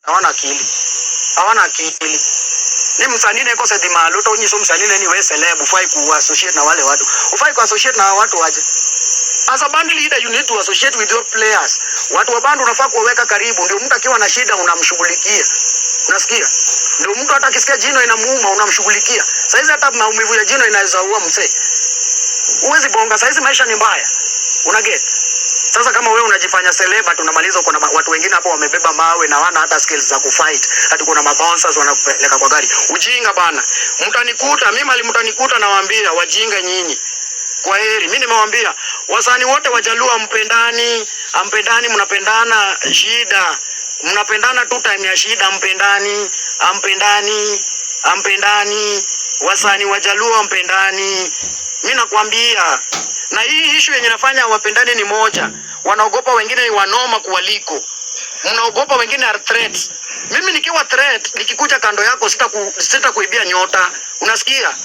Hawana akili, hawana akili. Ni msanii ne kosa di malo to nyiso msanii ne ni we celeb, ufai ku associate na wale watu, ufai ku associate na watu waje. As a band leader, you need to associate with your players. Watu wa band unafaa kuwaweka karibu, ndio mtu akiwa na shida unamshughulikia. Unasikia? Ndio mtu hata akisikia jino inamuuma unamshughulikia. Saizi hata maumivu ya jino inaweza ua mzee. Huwezi bonga, saizi maisha ni mbaya. Una get? Sasa kama wewe unajifanya celeb, tunamaliza uko na watu wengine hapo wamebeba mawe na wana hata skills za kufight. Hadi kuna mabouncers wanakupeleka kwa gari. Ujinga bana. Mtanikuta, mimi mali mtanikuta, nawaambia wajinga nyinyi. Kwa heri, mimi nimewaambia wasanii wote Wajaluo ampendani, ampendani, mnapendana shida. Mnapendana tu time ya shida, ampendani, ampendani, ampendani. Wasanii Wajaluo ampendani. Mimi nakwambia, na hii issue yenye nafanya wapendani ni moja, wanaogopa wengine ni wanoma kuwaliko, mnaogopa wengine are threats. Mimi nikiwa threat, nikikuja kando yako sitakuibia nyota, unasikia?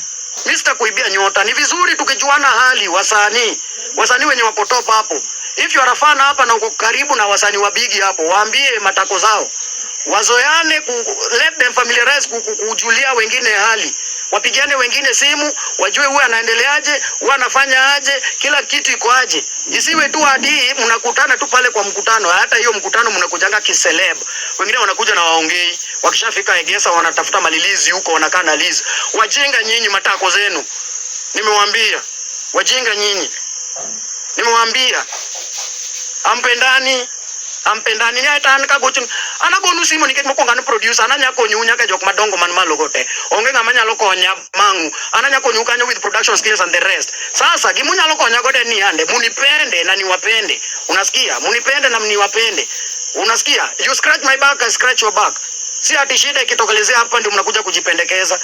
Mimi sitakuibia nyota. Ni vizuri tukijuana hali, wasanii, wasanii wenye wako top hapo. If you are a fan hapa na uko karibu na wasanii wa big hapo, waambie matako zao, wazoeane let them familiarize kujulia wengine hali, wapigiane wengine simu, wajue huyu anaendeleaje, huyu anafanya aje, kila kitu iko aje. Isiwe tu hadi mnakutana tu pale kwa mkutano. Hata hiyo mkutano mnakujanga kiceleb, wengine wanakuja na waongei, wakishafika Egesa wanatafuta malilizi huko, wanakaa na lizi. Wajinga nyinyi, matako zenu, nimewaambia wajinga nyinyi, nimewaambia ampendani, ampendani. Ni atan ka gocho anagonu simu nikech mokwongo an producer, an anya konyou nyaka jok madongo man malo go te, onge ng'ama nyalo konya mang'u, an anya konyou kanyo with production skills and the rest. Sasa gimunyalo konya godo en ni ande munipende na niwapende, unasikia? Munipende na mniwapende, unasikia? You scratch my back, I scratch your back. Si ati shida ikitokelezea hapa ndio mnakuja kujipendekeza,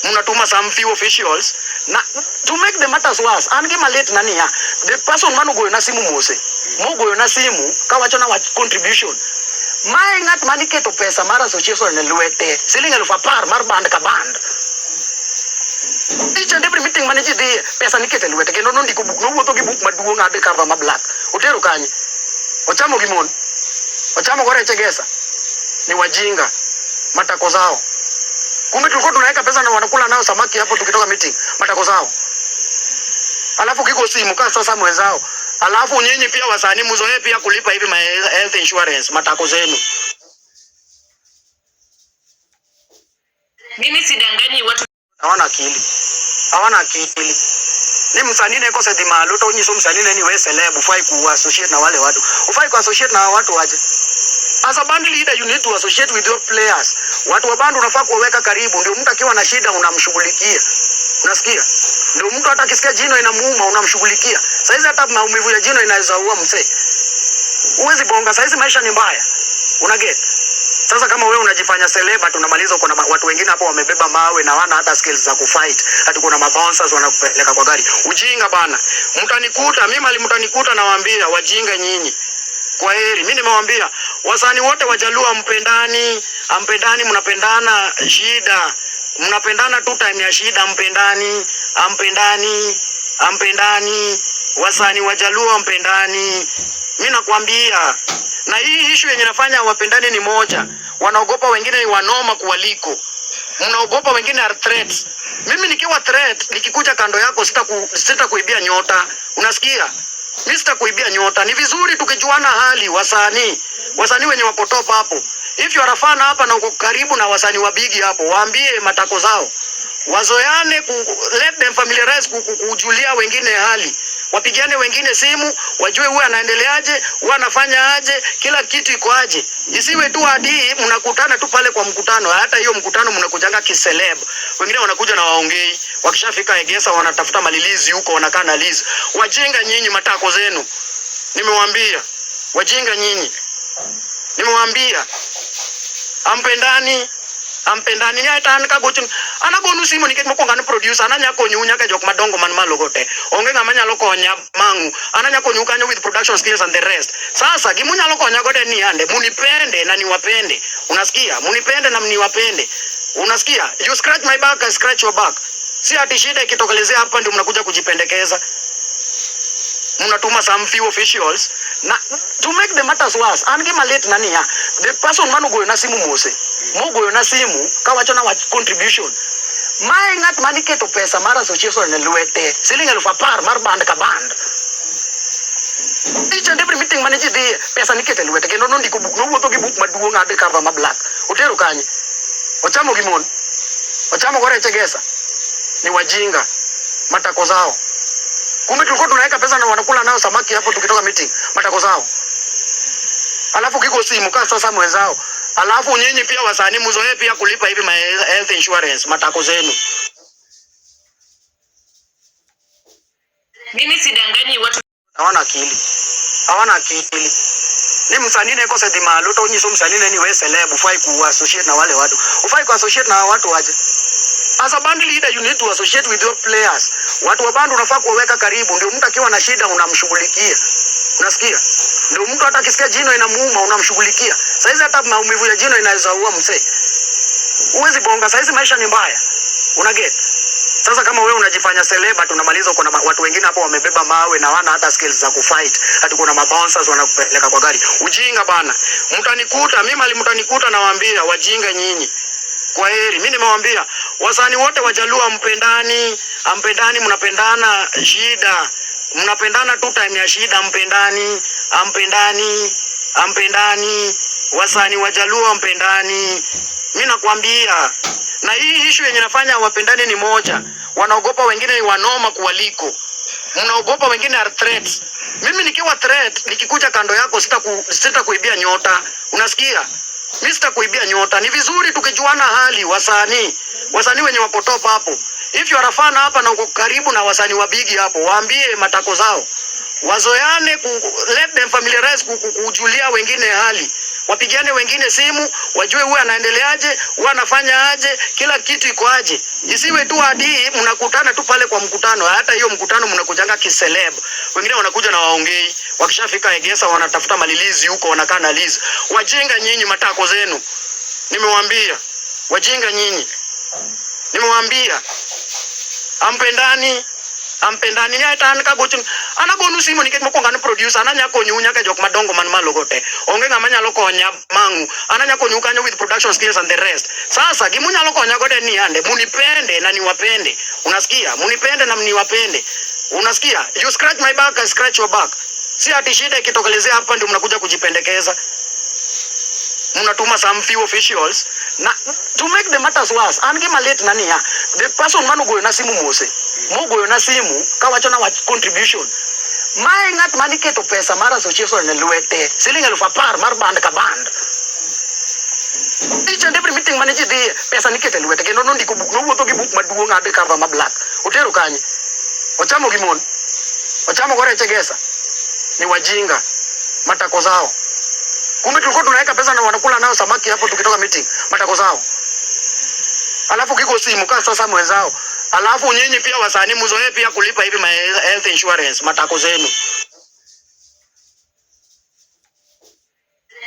mnatuma some few officials. Na to make the matters worse, an gima lit na niya, the person manogoyo na simu mose mogoyo na simu kawacho na wach contribution, mae ng'at maniketo pesa mar association e lwete, siling 10,000 mar band ka band. Each and every meeting mane ji dhiye, pesa nikete lwete, kendo nondiko buk, nowuotho gi buk maduong' hard cover ma black. Otero kanye? Ochamo gi mon, ochamo go rech e gesa. Ni wajinga, matako zao. Kumbe tulikuwa tunaweka pesa na wanakula nayo samaki hapo tukitoka meeting, matako zao. Alafu kiko simu kaa sasa mwenzao. Alafu nyinyi pia wasanii mzoee pia kulipa hivi ma health insurance, matako zenu. Mimi sidanganyi watu. Hawana akili. Hawana akili. Ni msanii ne kosa di malo to nyiso msanii ne ni we celeb, ufai ku associate na wale watu. Ufai ku associate na watu waje. As a band leader, you need to associate with your players. Watu wa band unafaa kuwaweka karibu, ndio mtu akiwa na shida unamshughulikia. Unasikia? Ndio mtu hata akisikia jino inamuuma unamshughulikia. Saizi hata maumivu ya jino inaweza ua mzee. Huwezi bonga, saizi maisha ni mbaya. Una get? Sasa kama wewe unajifanya celeb, tunamaliza uko na watu wengine hapo wamebeba mawe na wana hata skills za kufight. Hadi kuna mabouncers wanakupeleka kwa gari. Ujinga bana. Mtanikuta, mimi mali mtanikuta, nawaambia wajinga nyinyi. Kwa heri, mimi nimewaambia wasanii wote Wajaluo ampendani, ampendani, mnapendana shida. Mnapendana tu time ya shida, ampendani, ampendani, ampendani. Wasanii Wajaluo ampendani. Mimi nakwambia, na hii issue yenye nafanya wapendani ni moja, wanaogopa wengine ni wanoma kuwaliko, mnaogopa wengine are threats. Mimi nikiwa threat, nikikuja kando yako sitakuibia nyota, unasikia? Mimi sitakuibia nyota. Ni vizuri tukijuana hali, wasanii, wasanii wenye wako top hapo. If you are a fan hapa na uko karibu na wasanii wa big hapo, waambie matako zao, wazoeane let them familiarize kujulia wengine hali, wapigiane wengine simu, wajue huyu anaendeleaje, huyu anafanya aje, kila kitu iko aje. Isiwe tu hadi mnakutana tu pale kwa mkutano. Hata hiyo mkutano mnakujanga kiceleb, wengine wanakuja na waongei, wakishafika Egesa wanatafuta malilizi huko, wanakaa na lizi. Wajinga nyinyi, matako zenu, nimewaambia wajinga nyinyi, nimewaambia ampendani, ampendani. Ni atan ka gocho anagonu simu nikech mokwongo an producer, an anya konyou nyaka jok madongo man malo go te, onge ng'ama nyalo konya mang'u, an anya konyou kanyo with production skills and the rest. Sasa gimunyalo konya godo en ni ande munipende na niwapende, unasikia? Munipende na mniwapende, unasikia? You scratch my back, I scratch your back. Si ati shida ikitokelezea hapa ndio mnakuja kujipendekeza, mnatuma some few officials. Na Na to make the matters worse, an gima lit na niya, the person manogoyo na simu mose, mogoyo na simu kawacho na wach contribution. Mae ng'at maniketo pesa mar association e lwete, siling 10,000 mar band ka band. Each and every meeting mane ji dhiye, pesa nikete lwete kendo nondiko buk, nowuotho gi buk maduong' hard cover ma black. Otero kanye? Ochamo gi mon. Ochamo go reche gesa. Ni wajinga. Matako zao. Kumbe tulikuwa tunaweka pesa na wanakula nayo samaki hapo tukitoka meeting. Matako zao. Alafu kiko simu kaa sasa mwenzao. Alafu nyinyi pia wasanii mzoee pia kulipa hivi ma health insurance matako zenu. Mimi sidanganyi watu. Hawana akili. Hawana akili. Ni msanii neko sedhi malo to nyiso msanii ni we celeb ufai ku associate na wale watu. Ufai ku associate na watu aje. As a band leader you need to associate with your players. Watu wa band unafaa kuwaweka karibu, ndio mtu akiwa na shida unamshughulikia. Unasikia? Ndio mtu hata akisikia jino inamuuma unamshughulikia. Saizi hata maumivu ya jino inaweza ua msee. Huwezi bonga, saizi maisha ni mbaya. Una get? Sasa kama wewe unajifanya celeb tunamaliza uko na watu wengine hapo wamebeba mawe na wana hata skills za kufight. Hata kuna mabouncers wanakupeleka kwa gari. Ujinga bana. Mtanikuta, mimi mali mtanikuta nawaambia wajinga nyinyi. Kwa heri, mimi nimewaambia wasanii wote Wajaluo mpendani, ampendani, mnapendana shida. Mnapendana tu time ya shida, mpendani, ampendani, ampendani. Wasanii Wajaluo mpendani. Mimi nakwambia. Na hii issue yenye nafanya wapendani ni moja. Wanaogopa wengine ni wanoma kuwaliko. Mnaogopa wengine are threats. Mimi nikiwa threat, nikikuja kando yako sitakuibia nyota. Unasikia? Mimi sitakuibia nyota. Ni vizuri tukijuana hali wasanii. Wasanii wenye wako top hapo. If you are a fan hapa na uko karibu na wasanii wa bigi hapo, waambie matako zao. Wazoeane let them familiarize kujulia wengine hali. Wapigiane wengine simu, wajue huyu anaendeleaje, huyu anafanya aje, kila kitu iko aje. Isiwe tu hadi mnakutana tu pale kwa mkutano, hata hiyo mkutano mnakujanga kiceleb. Wengine wanakuja na waongei, wakishafika Egesa wanatafuta malilizi huko, wanakaa na lizi. Wajinga nyinyi, matako zenu. Nimewaambia, wajinga nyinyi. Nimewaambia ampendani ampendani ni ata an kagocho an agonu simu nikech mokwongo an producer an anya konyou nyaka jok madongo man malo go te. Onge ng'ama nyalo konya mang'u. An anya konyou kanyo with production skills and the rest. Sasa gimunyalo konya godo en ni yande munipende na niwapende. Unasikia? Munipende na mniwapende. Unasikia? You scratch my back, I scratch your back. Si ati shida ikitokelezea hapa ndio mnakuja kujipendekeza. Mnatuma some few officials na to make the matters worse, an gima lit na niya, the person manogoyo na simu mose, mogoyo na simu kawacho na wach contribution. Mae ng'at maniketo pesa mar association e lwete, siling 10,000 mar band ka band. Each and every meeting mane ji dhiye, pesa nikete lwete kendo nondiko buk, nowuotho gi buk maduong' hard cover ma black. Otero kanye? Ochamo gi mon. Ochamo go reche gesa. Ni wajinga. Matako zao. Kumbe tulikuwa tunaweka pesa na wanakula nayo samaki hapo tukitoka meeting. Matako zao. Alafu kiko simu kaa sasa mwenzao. Alafu nyinyi pia wasanii mzoee pia kulipa hivi ma health insurance matako zenu.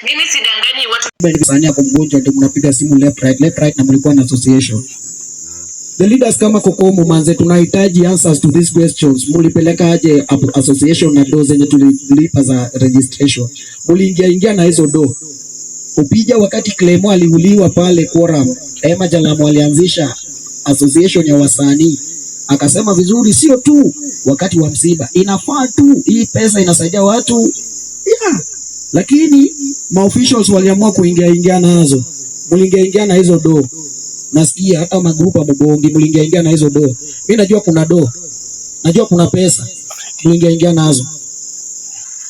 Mimi sidanganyi watu. Msanii ako mgonjwa ndio mnapiga simu left right left right na mlikuwa na association. The leaders kama Kokomo manze, tunahitaji answers to these questions. Mulipeleka aje association na do zenye tulilipa za registration? Muliingia ingia na hizo do. Upija wakati Clemo aliuliwa pale Quorum, Emma Jalamo alianzisha association ya wasanii, akasema vizuri, sio tu wakati wa msiba, inafaa tu hii pesa inasaidia watu yeah. Lakini maofficials waliamua kuingia ingia nazo, muliingia ingia na hizo do. Nasikia hata magrupu mubongi muliingia ingia na hizo do. Mimi najua kuna do, najua kuna pesa, muliingia ingia nazo,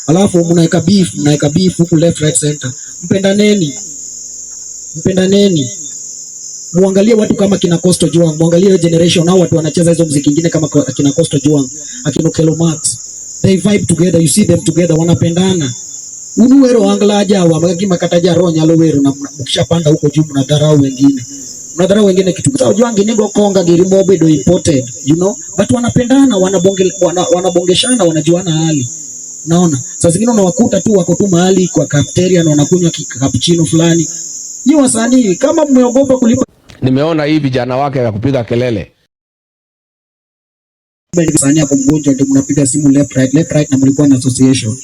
alafu mnaweka beef, mnaweka beef huku left right center. Mpendaneni, mpendaneni, muangalie watu kama kina Costo Juang, muangalie generation hao watu wanacheza hizo muziki ingine kama kina Costo Juang, akina Okello Max, they vibe together, you see them together, wanapendana. Unuwero angla jawa magima kata jaro nyalo wero na mkishapanda huko juu mnadharau wengine. Mnadharau wengine kitu. Sasa Ojwang nigo konga girimo bedo imported, you know? But wanapendana, wanabongeshana, wanajuana hali. Unaona? Saa zingine unawakuta tu wako tu mahali kwa cafeteria na wanakunywa cappuccino fulani. Ni wasanii kama mmeogopa kulipa. Nimeona hii vijana wake ya kupiga kelele. Msanii ako mgonjwa ndio mnapiga simu left right left right na mlikuwa na association.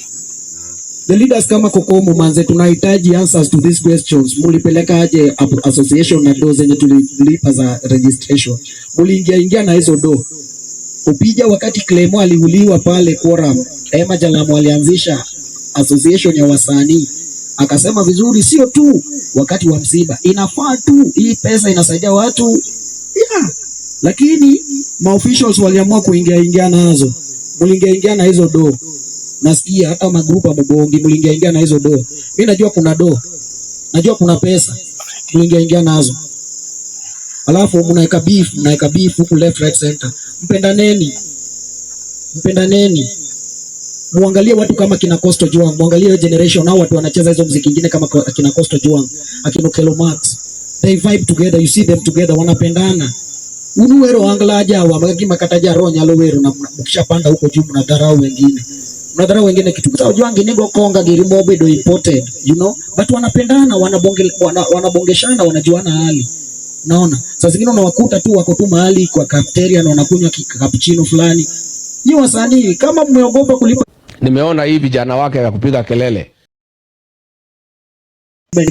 The leaders kama Kokomo manze, tunahitaji answers to these questions. Mulipeleka aje association na do zenye tulilipa za registration? Muliingia ingia na hizo do. Upija wakati Clemo aliuliwa pale Quorum, Emma Jalamo alianzisha association ya wasanii, akasema vizuri, sio tu wakati wa msiba, inafaa tu hii pesa inasaidia watu, yeah. Lakini maofficials waliamua kuingia ingia nazo, muliingia ingia na hizo do. Nasikia hata magrupu ya mbongi muliingia ingia na hizo do. Mimi najua kuna do, najua kuna pesa, muliingia ingia nazo, alafu mnaweka beef huku left, right, center. Mpendaneni, mpendaneni, muangalie watu kama kina Costo Juang, muangalie hiyo generation au watu wanacheza hizo muziki ingine kama akina Costo Juang, akina Okello Max. They vibe together, you see them together, wanapendana. Unuwero angla jawa magima kata jaro nyalo wero na mkishapanda huko juu mnadharau wengine. Mnadharau wengine kitu. Sasa Ojwang nigo konga giri mobedo imported, but wanapendana, wanabongeshana, wanajuana hali. Unaona? Saa zingine unawakuta tu wako tu mahali kwa cafeteria na wanakunywa cappuccino fulani. Nyi wasanii kama mmeogopa kulipa Nimeona hii vijana wake ya kupiga kelele.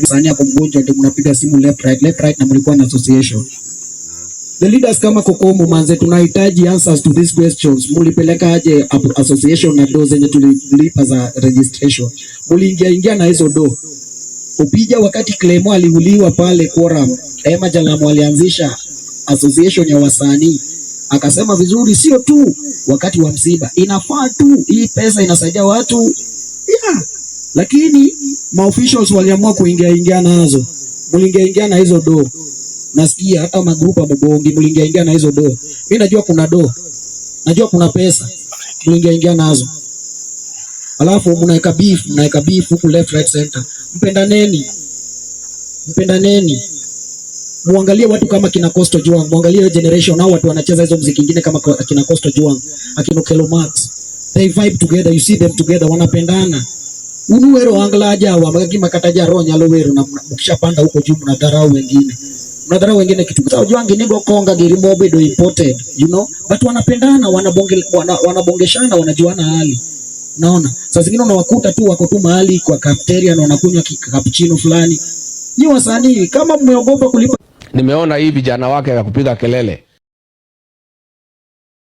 Msanii ako mgonjwa ndio mnapiga simu left, right, left, right na mlikuwa na association. The leaders kama Kokomo manze, tunahitaji answers to these questions. Mulipeleka aje association na do zenye tulilipa za registration? Muliingia ingia na hizo do. Upija wakati Clemo aliuliwa pale Quorum, Emma Jalamo alianzisha association ya wasanii, akasema vizuri, sio tu wakati wa msiba, inafaa tu hii pesa inasaidia watu, yeah. Lakini maofficials waliamua kuingia ingia nazo, muliingia ingia na hizo do. Nasikia hata magrupu ya mbongi muliingia ingia na hizo do. Mimi najua kuna do, najua kuna pesa, muliingia ingia nazo, alafu mnaweka beef huku left, right, center. Mpendaneni, mpendaneni, muangalie watu kama kina Costo Juang, muangalie hiyo generation au watu wanacheza hizo muziki ingine kama akina Costo Juang, akina Okello Max. They vibe together, you see them together, wanapendana. Unuwero angla jawa magima kata jaro nyalo wero na mkishapanda huko juu mnadharau wengine. Mnadharau wengine kitu. Sasa Ojwang nigo konga giri mobedo imported, but wanapendana, wanabongeshana, wanajuana hali. Unaona? Saa zingine unawakuta tu wako tu mahali kwa cafeteria na wanakunywa cappuccino fulani. Nyi wasanii kama mmeogopa kulipa Nimeona hii vijana wake ya kupiga kelele.